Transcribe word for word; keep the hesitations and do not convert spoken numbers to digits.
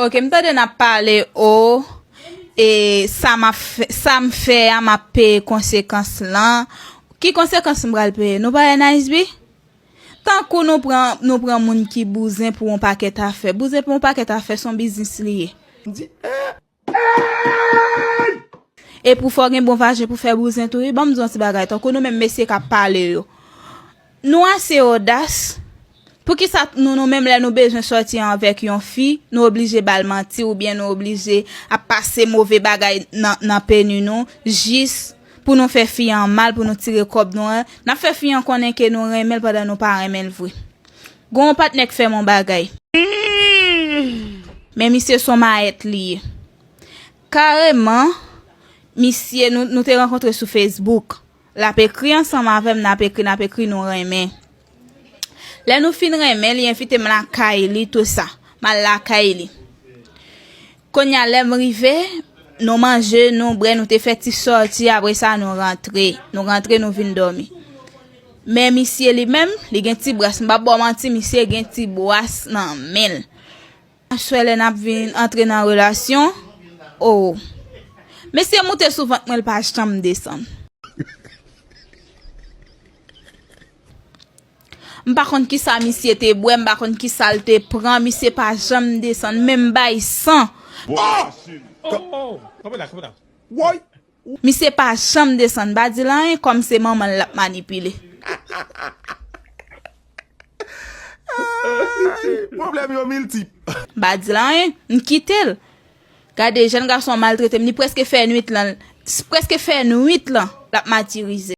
Ok, m tande n ap pale o, e sa m ap fè, sa m fè a, m ap peye konsekans lan. Ki konsekans m pral peye? Nou pa wè Nice B? Tankou nou pran, nou pran moun ki bouzen pou yon pakèt afè. Bouzen pou yon pakèt afè, se yon biznis li ye. M di, eh, hey! E pou fò gen bon vajen pou fè bouzen tou, wi. Ban m di yon ti bagay, tankou nou menm mesye k ap pale yo. Nou ase odas. Poukisa nou, nou menm lè nou bezwen sòti avèk yon fi, nou oblije ba l manti oubyen nou oblije ap pase move bagay nan, nan peni nou, jis pou nou fè fi an mal, pou nou tire kòb nou an? N ap fè fi an konnen ke nou renmen l pandan nou pa renmen l vre. Gon yon patnè k fè m yon bagay. Men misye se yon mayèt li ye. Kareman, misye, nou, nou te rankontre sou Facebook. L ap ekri ansanm avè m, n ap ekri, n ap ekri, nou renmen. Lè nou fin renmen, li envite m lakay li, tou sa. M al lakay li. Kounye a, lè m rive, nou manje, nou bwè, nou te fè ti sòti, apre sa, nou rantre. Nou rantre, nou vin dòmi. Men misye li menm, li gen ti bras. M p ap ba w manti, misye gen ti bras nan men l. Aswè lè n ap vin antre nan relasyon, o. Mesye moute sou vant mwen, l pa janm desann. M pa konn kisa misye te bwè, m pa konn kisa l te pran, misye pa janm desann, menm bay san. Bwè masin. Oh! Oh! Kanpe la, kanpe la. Woy! Misye pa janm desann, m pa di l anyen, kòm se manman l l ap manipile. Ay, pwoblèm yo miltip. M pa di l anyen, m kite l. Gade, jèn gason an maltrete m, li prèske fè nwit lan, prèske fè nwit lan, l ap matirize.